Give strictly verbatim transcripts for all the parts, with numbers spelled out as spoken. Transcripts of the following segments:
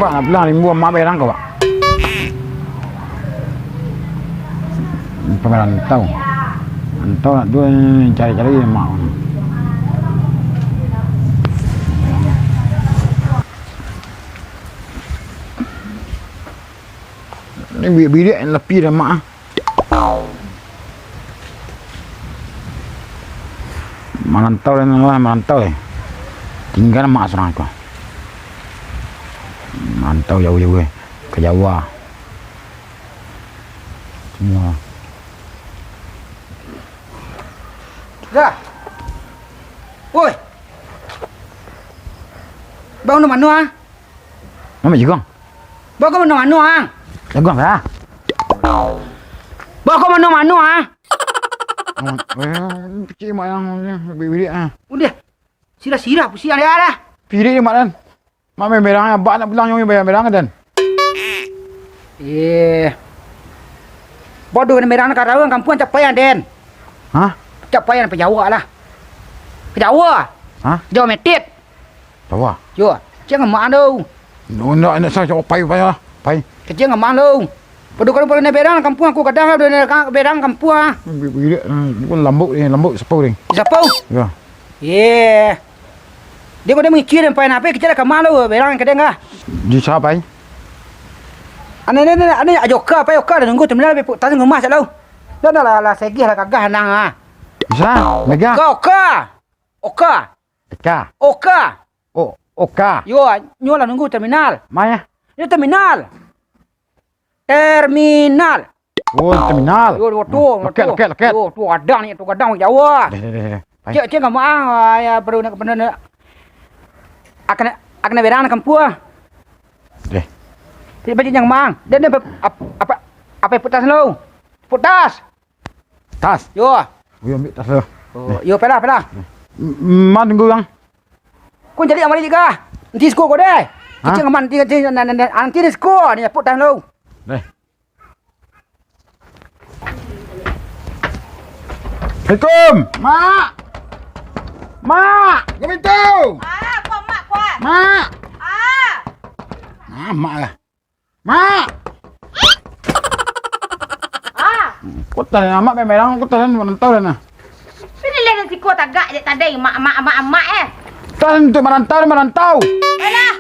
Pak, nak pulang rimbo mak berang ko, Pak. Pamerantau. Rantau nak tu, cari-cari mak. Ni bilik-bilik yang lepi dah mak ah. Marantau dan lah marantau eh. Tinggal mak surang ko. Marantau jauah-jauah eh. Ka Jawa. Semua. Dah. Woi. Bang, nu mano ah? Mamak Jigong. Bang, ko mano-mano ah? Jigong lah. Bang, ko mano-mano ah? Kecil mak yang bilik ah. Udah. Sirah-sirah pusiang dia dah. Pirik mak dan. Mak main berang, abak nak pulang nyo main berang dan. Eh. Bodoh ni berang nak karawa kampuang capai den. Hah? Capai den pajawak lah. Pajawak. Hah? Jawa metit. Tawa. Yo, ciang ngamang tu. Ndak, ndak, ndak, sa, pai, pai lah. Pai. Kecil ngamang tu. Pado kalau pado nak berang kampuang aku kadang, pado nak berang kampuang. Bilik, bilik, eh, pun lambuk ni, lambuk sapau ni. Sapau? Ya. Ye. Dia kau dah mangikir dan pai nape kecil dah kamang tu, berang kadang kah? Di sa pai? Ane, ane, ane, ane, ajo ka, pai oka dah nunggu terminal, pai tas ngumah sat lo. Dah, dah lah, lah segih lah kagah nang ah. Bisa, mega. Oka, oka. Oka. Eka. Oka. Oh, oka. Yo, nyo lah nunggu terminal. Maya? Yo terminal. Terminal. Oh, terminal. Yo, yo, tu, loket, tu. Loket, loket. Yo, tu gadang ni, tu gadang Jawa. Deh, deh, deh, deh. Pai. Cek, cek, ngamang, ah, ya, perlu nak, perlu nak. Akan, akan berang nak kampuang. Deh. Cek, bajik ngamang. Dan, dan, apa, apa, apa putas lo? Putas. Tas. Yo. Yo, ambil tas lo. Oh, yo, pelah, pelah. M-, man tunggu, Bang. Kau jadi amari juga. Nanti siko kau deh. Hah? Kecil ngamang, nanti, nanti, nanti, nanti, nanti siko ni, putas lo. Deh. Assalamualaikum. Mak. Mak, kami tu. Ah, kuat, Mak, kuat. Mak. Ah. Ah, Mak lah. Mak. Ah. Kota Mak memerang, kota Mak merantau dah nah. Pilih lah siko tagak je tadi, Mak, Mak, Mak, Mak, eh. Kota untuk merantau, merantau. Alah.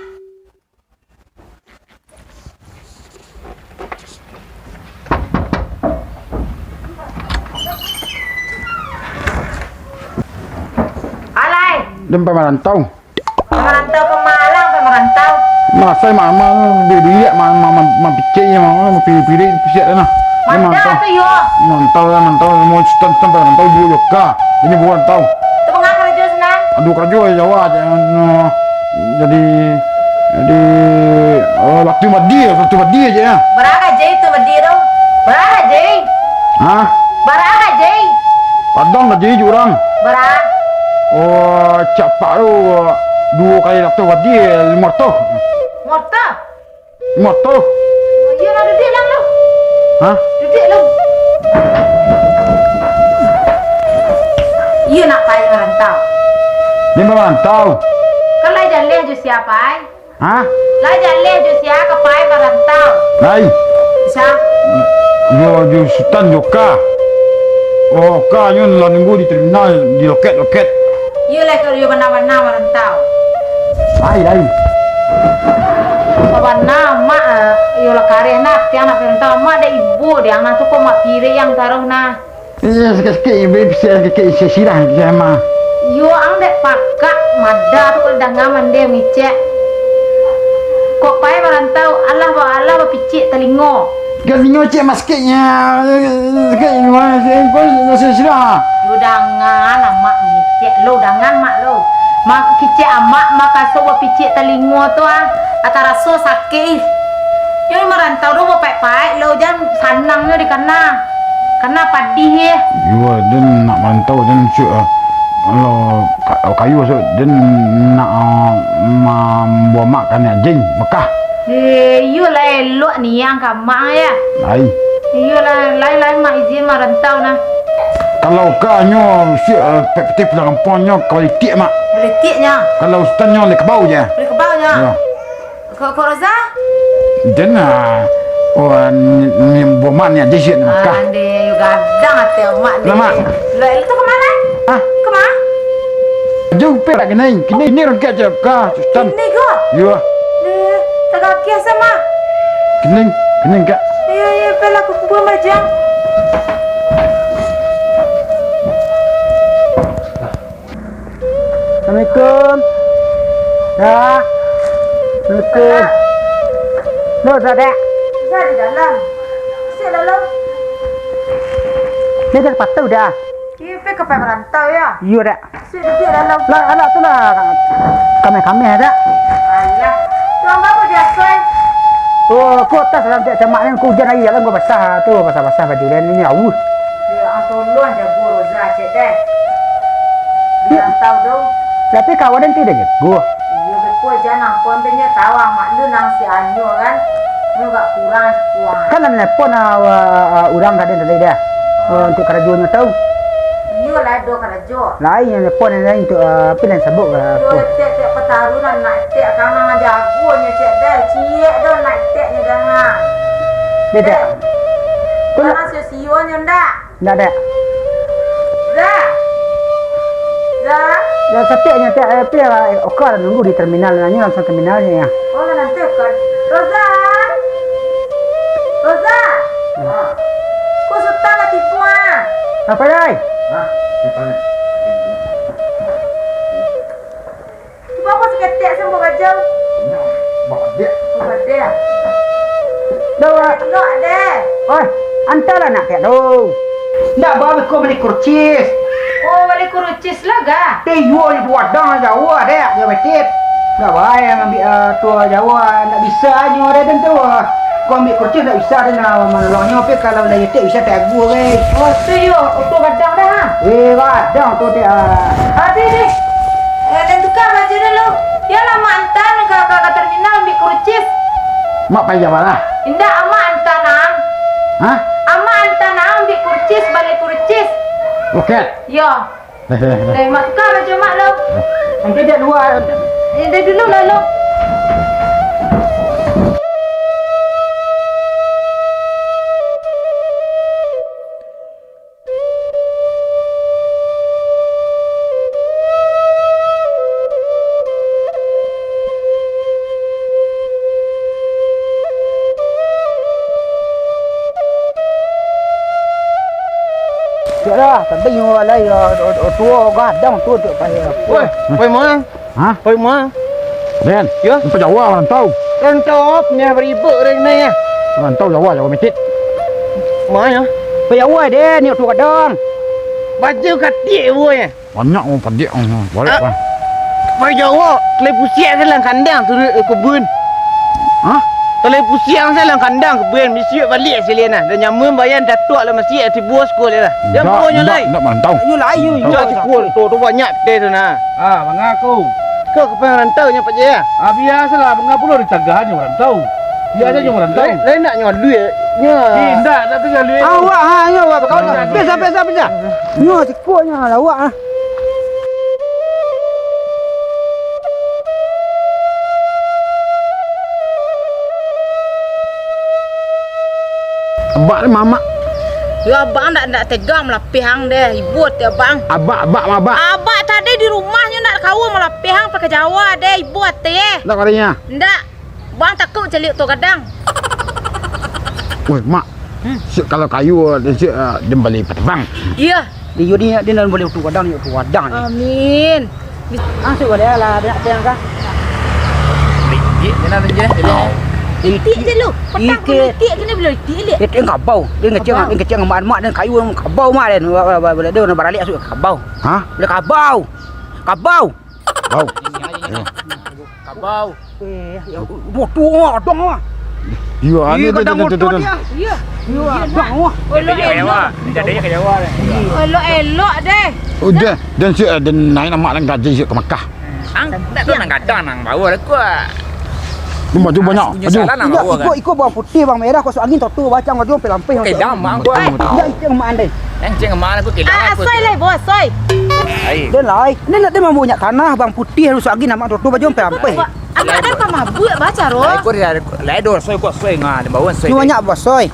Alai. Dia sampai merantau. Merantau ke Malang, sampai merantau. Masa mama dia dia mama mama piciknya mama pilih-pilih pisiak dah nah. Dia Mantap merantau. Tu yo. Merantau lah, merantau. Mau stand sampai merantau dua juta. Ini bukan tahu. Tu mangapa karajo sinan? Aduh, karajo Jawa aja. No. Jadi, jadi, oh, waktu madi, waktu madi aja ya. Bara gaji tu madi tu? Bara gaji? Hah? Bara gaji? Padang gaji je urang. Bara? Oh, capak tu dua kali ratus madi, lima ratus. Morta? Moto. Oh, iyo lah, duduak lah lu. Hah? Duduak lu. Iyo nak pai marantau. Dia marantau. Kan lai jaleh jo sia pai? Hah? Lai jaleh jo sia ka pai marantau? Lai. Sia? Yo, jo Sutan jo ka. Oh, ka nyo lah nunggu di terminal, di loket, loket. Iyo lai, kalau iyo bana-bana marantau. Lai, lai. Babana, Mak, eh, iyo lah kareh nah, tiang nak parentah, Mak, dek ibu, dek ang nah tu ko, Mak, pirik ang taruih nah. Iyo, sakik-sakik, ibu, sakik-sakik, isi sirah, isi mah. Iyo, ang dek pakak, mada tu kalau danga mandeh mangicek. Kok pai marantau, alah ba, alah bapicik talingo. Talingo cek mas sakiknyo, sakik, isi sirah. Yo dangan, Amak mangicek lo, dangan, Mak lo. Mak kicek Amak, makaso bapicik talingo tu, ah, taraso sakik. Yo, marantau tu bapaik-paik lo, jan sanang nyo dikana. Kana padih, eh. Yo, den nak marantau, den su-, ah, kalau ka-, kayu, su-, den nak, ah, mambuah mak kaniak jin Mekah. Eh, iyo lah elok niang ka Mak, ya. Lai. Iyo lah, lai, lai, Mak izin marantau nah. Kalau ka nyo, si, eh, pek-, peti pulang kampuang nyo ka Balitiak, Mak. Balitiak nyo? Kalau Sutan nyo Lek Kebau je. Lek Kebau nyo? Yo. Kok, Kok Roza? Den, ah, oh, ni, ni, buah mak ni aja siap nak makan. Ande, yo gadang ati mak ni. Lah, Mak. Lah, itu kemana? Hah? Kemana? Jauh pe nak kening. Kening ni rangkak je ka, Sutan. Kening ko? Yo. Deh, tagak kias sama. Kening, kening, Kak. Iyo, iyo, pelah kumpul bajang. Assalamualaikum. Dah. Assalamualaikum. Lo, dah, Dek. Dah di dalam. Masuk dalam. Ni dah sepatu dah. Iyo, pai ka pai merantau, yo? Iyo, Dek. Masuk duduak dalam. Lah, anak tu lah. Kameh-kameh, Dek. Alah. Tu ambo ko jasoi. Oh, ko tas dalam cak camak ni, ko ujan aia dalam ko basah tu, basah-basah baju den ni, auh. Yo, ang tolong jago Roza, cek deh. Di rantau tu. Tapi kawan den tu dah jago. Iyo, beko jan ampun tu nyo tahu amak lu nang si Anyo kan. Nyo agak kurang sikuang. Kan lah nelpon, ah, ah, urang ka den tadi dah. Ah, untuk karajonyo tu. Iyo lah, ado karajo. Lain yang nelpon yang lain tu, ah, apa yang sabuk ka. Iyo, tek, tek patarunan nak tek kanang jago nyo cek deh. Ciek doh nak tek nyo jangan. Beda. Deh. Kau nak sio-sio nyo ndak? Ndak ada. Za. Za. Lah, satiap nyo tiap, eh, pi, eh, oka lah nunggu di terminal, nanyo langsung terminal nyo, ya. Oh, lah nanti oka. Roza. Roza. Hmm. Ko Sutan lah tipu, ah. Apa, Dai? Hah? Apa ni? Cubo ko saketek sambuah bajau. Nyo, babadiak. Babadiak. Dah, Wak. Elok deh. Oi, antalah nak kek tu. Ndak ba beko bali kurcis. Oh, bali kurcis lah ga? Teh, iyo, di Padang jauah deh, dia betit. Ndak ba yang ambil, eh, tua jauah, ndak bisa nyo deh, dan tu. Ko ambil kurcis ndak bisa deh, nak manolongnyo, tapi kalau lah yetek bisa taguah, weh. Oh, tu yo, oto gadang dah, ha? Eh, gadang tu, Tek, ah. Ah, deh, deh. Eh, den tuka baju dulu. Yo lah, Amak antaan ka, ka, ka terminal ambiak kurucis. Mak pai jawab lah. Indak, Amak antaan ang. Hah? Amak antaan ang ambiak kurucis, bali kurucis. Oke. Yo. Deh, Mak tuka baju Mak lo. Nanti dia dua. Eh, deh dulu lah lo. Caklah, tadi nyo alai, ah, tuo gadang tu, tu payah. Woi, pai ma? Hah? Pai ma? Den, yo? Nampak jauah rantau. Rantau apo nyo baribut urang nyo? Rantau jauah, jauah mitik. Ma nyo? Pai jauah, Den, nyo tu gadang. Baju katik buah nyo. Banyak urang padiak, urang balik, ah. Pai jauah, talai pusiak salang kandang turun, eh, kubun. Hah? Talai pusiak salang kandang kubun, bisuak balik salian nah. Dan nyamun bayan datuak lah masih tibo sekolah lah. Dia ndak, buah nyo ndak, lai. Ndak marantau. Nyo lai, nyo, nyo. Ndak sekolah tu, tu banyak teh tu nah. Ah, mangaku. Kau ka pai marantau nyo, Pak Jaya? Ah, biasalah, mangaku pulo ditagah nyo marantau. Biasa nyo marantau. Lai, lai ndak nyo alui, eh? Nyo. Eh, ndak, ndak tu nyo alui. Awak, ha, nyo awak. Biasa, biasa, biasa. Nyo, siko nyo, awak, ah. Abak ni mamak. Yo, abang ndak, ndak tega malapeh ang deh, ibo ati abang. Abak, abak, abak. Abak tadi di rumah nyo ndak kawa malapeh ang, pakai Jawa deh, ibo ati eh. Ndak karinyo. Ndak. Bang takuik caliak tu gadang. Woi, Mak. Hmm. Sik kalau kayu, sik, ah, dia bali patebang. Iya. Iyo, dia, dia nan bali tu gadang, tu gadang ni. Amin. Ang sik bali lah, banyak tiang kah? Litik je lah, je. Litik je lu. Petang ku litik, kini belum litik, litik. Dia, dia kabau. Dia ngeceng, dia ngeceng mak, mak dan kayu kabau mak dan. Dia, dia, dia, dia baralik masuk kabau. Hah? Dia kabau. Kabau. Bau. Kabau. Eh, ya, motor ah, dong ah. Iya, anu tu, tu, tu, tu. Iya. Iya, dong ah. Elok-elok. Jadi ka Jawa deh. Elok-elok deh. Udah, dan si, eh, dan naik nama nang gaji si ke Mekah. Ang, tak tahu nang gadang nang bawa lah kuat. Cuma tu banyak. Punyo salah nang bawa kan. Iko, iko bawang putih, bawang merah, kosok angin, toto, bacang, baju, lampeh-lampeh. Oke, dah, mak, gua. Enggak, itu yang mak andai. Yang cing mak aku kira. Ah, asoi lah, bos, asoi. Ai. Dan lai. Ini nak dia mampu banyak tanah, bawang putih, kosok angin, nama toto, baju, lampeh-lampeh. Wah, Ado ka mabuak baca ro. Lai ko dia, lai do soi ko soi nga, di bawah soi. Nyo banyak bosoi.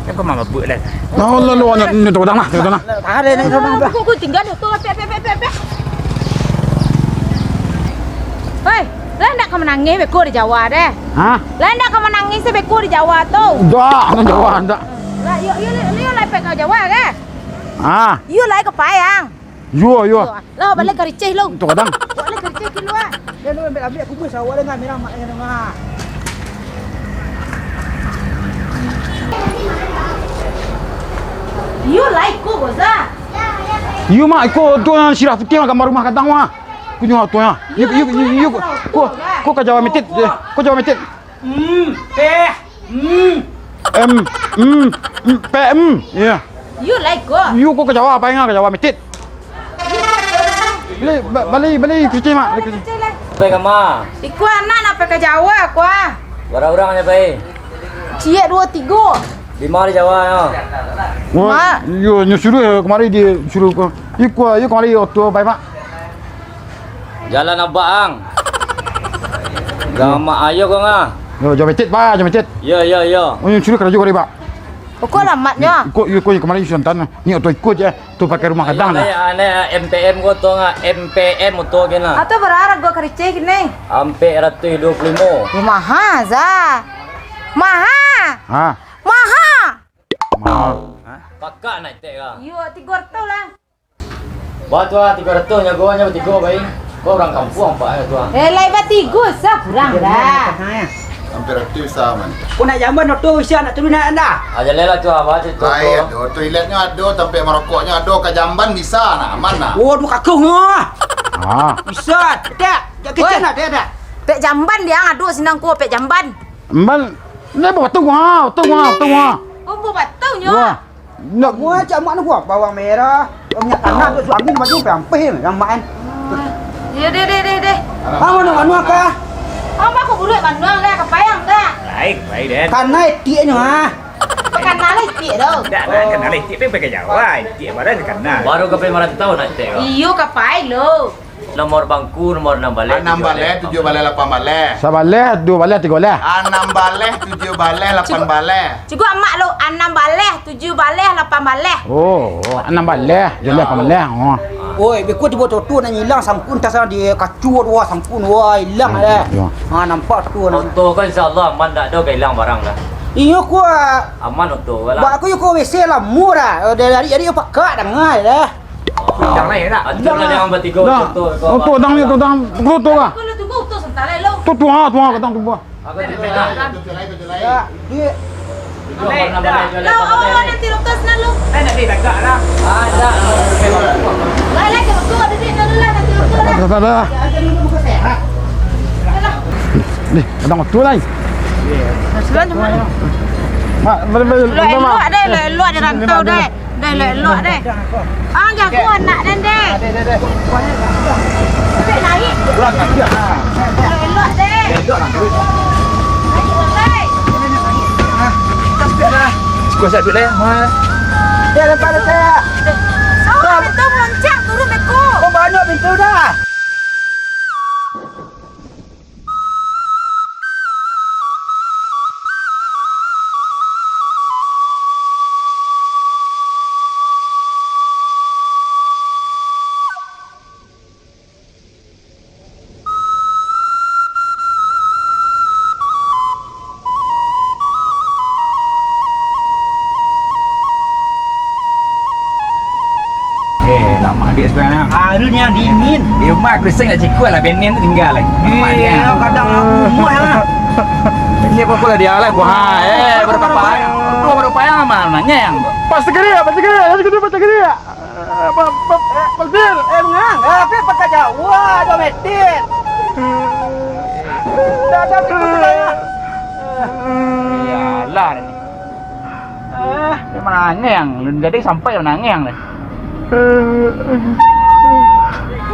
Lai ko mabuak lai. Nah, lo, lo, nyo, nyo, tunggu dah, tunggu dah. Ada ni, tunggu dah. Kok, kok tinggal tu, pek, pek, pek, pek, pek. Hei, lah ndak ka manangih beko di Jawa deh. Hah? Lah ndak ka manangih se beko di Jawa tu. Ndak, nang Jawa ndak. Lah, yo, yo, yo, yo, lai pek ka Jawa ke? Ah. Yo lai ka Payang. Yo, yo. Yo, lah, balik ka Riceh lu. Tu kadang. Balik ka Riceh kilo ah. Dia lu ambil, ambil aku bus awak dengan merah mak dengan rumah. Yo lai ko, Goza. Yo, mak, iko tu nan sirah putiah gambar rumah kadang, wah. Kunyo tu, ya. Yo, yo, yo, yo, ko, ko ka Jawa Metit, eh, ko Jawa Metit. Hmm, eh, hmm. Em, em, em, P M, iya. Yo lai ko. Yo ko ka Jawa, Payang ka Jawa Metit. Bali, ba-, bali, bali Kerici, mak, bali Kerici. Sampai ka ma? Iko anak nak pai ka Jawa, ko ah. Bara urang nyo pai? Ciek duo tigo. Di ma di Jawa nyo? Wah, yo, nyo suruh kamari, di suruh ko. Iko, yo kamari oto pai, mak. Jalan abak ang. Gamak ayo ko nga. Yo, Jawa Metit, Pak, Jawa Metit. Yo, yo, yo. Oh, nyo suruh karajo kari, Pak. Pokok alamatnyo. Iko, iko, iko kamari Sultan. Ni oto iko je. Tu pakai rumah kadang lah. Ane M P M ko tu nga, M P M oto kena. Atau bara harago Kerici kini? Ampek ratuih duo puluah limo. Yo, maha, Za. Maha. Ha. Maha. Maha. Pakak nak tek ka? Yo, tigo ratuih lah. Ba tu ah, tigo ratuih nyo go nyo batigo bai. Ko urang kampuang pak eh tu ah. Eh, lai batigo sa kurang dah. Hampir ratuih sa man. Ko nak jamban oto bisa nak turun nak anda? Ah, jaleh lah tu ah, ba tu tu. Lain tu, tu ilatnyo ado, tampek marokoknyo ado, ka jamban bisa nah, aman nah. Oh, tu kakuh nyo. Ah. Bisa, dak. Jak kecil nak dak dak. Pek jamban dia ado sinan ko, pek jamban. Jamban. Ni bawa tu ha, tu ha, tu ha. Oh, bawa tu nyo. Wah. Nak mua cak mak nak bawang merah, minyak tanah tu suami ni baju perampeh ni, yang mak kan. Yo, deh, deh, deh, deh. Ah, mano, mano ka? Apa ko buruak mano dah, ka Payang dah? Lain, lain, deh. Kana etiaknyo ah. Kana lah etiak tu. Dak lah, kana lah etiak, pai ka Jawa, etiak badan kana. Baru ka pai marantau nak etiak ko? Iyo, ka pai lo. Nomor bangku, nomor anam baleh, anam baleh, tujuah baleh, lapan baleh. Sabaleh, duo baleh, tigo baleh. Anam baleh, tujuah baleh, lapan baleh. Cikgu amak lo, anam baleh, tujuah baleh, lapan baleh. Oh, oh, anam baleh, tujuah baleh, lapan baleh. Oh. Oi, beko tibo tu, tu nak ilang sangkun tas di kacu tu, sangkun, wah, ilang deh. Yo. Ha, nampak tu. Oto ko insyaallah aman, dak ado ka ilang barang dah. Iyo ko. Aman oto ko lah. Ba ko yo ko W C lah murah. Dari, dari pakak danga dah. Dah. Dah. Oto dang ni, oto dang. Oto ka. Tu, tu ha, tu ha, kadang tu buah. Lah, awak nanti rotos nan lu. Lah, lah, rotos, ada dek nan lu lah, nanti rotos lah. Dah, dah, dah. Ni, kadang oto lai. Sudah cuma. Mak, balik, balik, balik, mak. Elok-elok deh, elok-elok di rantau deh. Deh, elok-elok deh. Ah, ganggu anak den deh. Deh, deh, deh. Dek naik. Elok-elok deh. Elok lah. Naik, Bang. Sikuat siap duit lah, ya. Mana? Ya, lepas dah saya. Oh, pintu meloncak, turun beko. Oh, banyak pintu dah. Eh, nak maghrib sekarang. Hari ni yang dingin. Di rumah aku seng nak cikgu lah, benen tu tinggal lagi. Eh, kadang aku rumah lah. Ini apa pula dia lah, buah. Eh, baru payah. Tu baru payah mana yang? Pas segeri, pas segeri, pas segeri, pas segeri. Apa, apa, apa, Zir? Eh, mengang. Eh, tapi pakai Jawa, Jawa Metin. Dah, dah, ikut saya. Iyalah ni. Eh, dia menangis, lun jadi sampai menangis ni.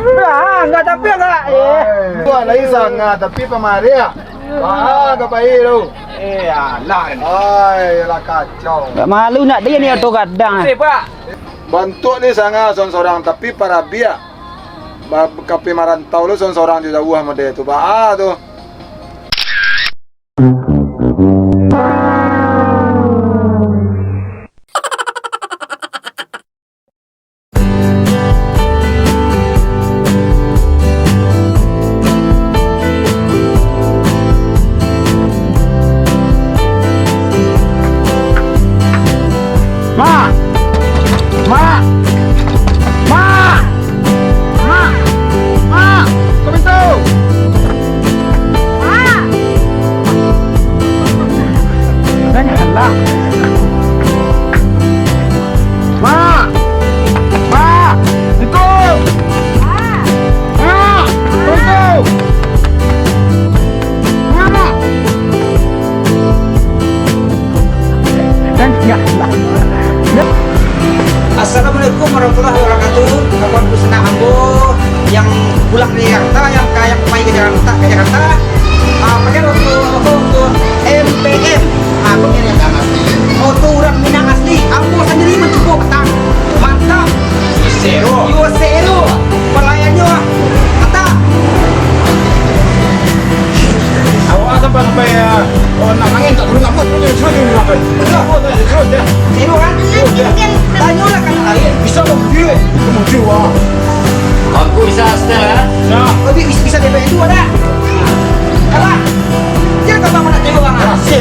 Nah, enggak tapi enggak. Eh. Tuan lagi sangat, tapi pamariak. Ah, ka pai tu. Eh, alah ni. Ai, lah kacau. Enggak malu nak dia ni oto gadang. Sip, Pak. Bantuak ni sanga sorang-sorang, tapi parabiak. Ba-, kape marantau lo sorang-sorang jo jauah mode tu, baa tu. Assalamualaikum warahmatullahi wabarakatuh. Kawan dunsanak ambo yang pulang dari Jakarta, yang ka, yang pai ka Jakarta, ka Jakarta. Ah, pakai oto, oto, oto M P M. Ah, pakai yang oto urang Minang asli. Ambo sandiri mancubo patang. Mantap. Zero. Yo, zero. Palayannyo mantap. Awak sampai, sampai, ah, oh, nak angin tak turun, nak buat, turun, turun, turun, turun. Betul. Turun, turun, turun, ya. Zero kan? Tanyolah kan lain. Bisa bang, dia. Itu muncul, ah. Aku bisa setel, ya? Ya. Tapi bisa, bisa D P dua dah. Apa? Dia tak apa nak tengok, bang. Berhasil,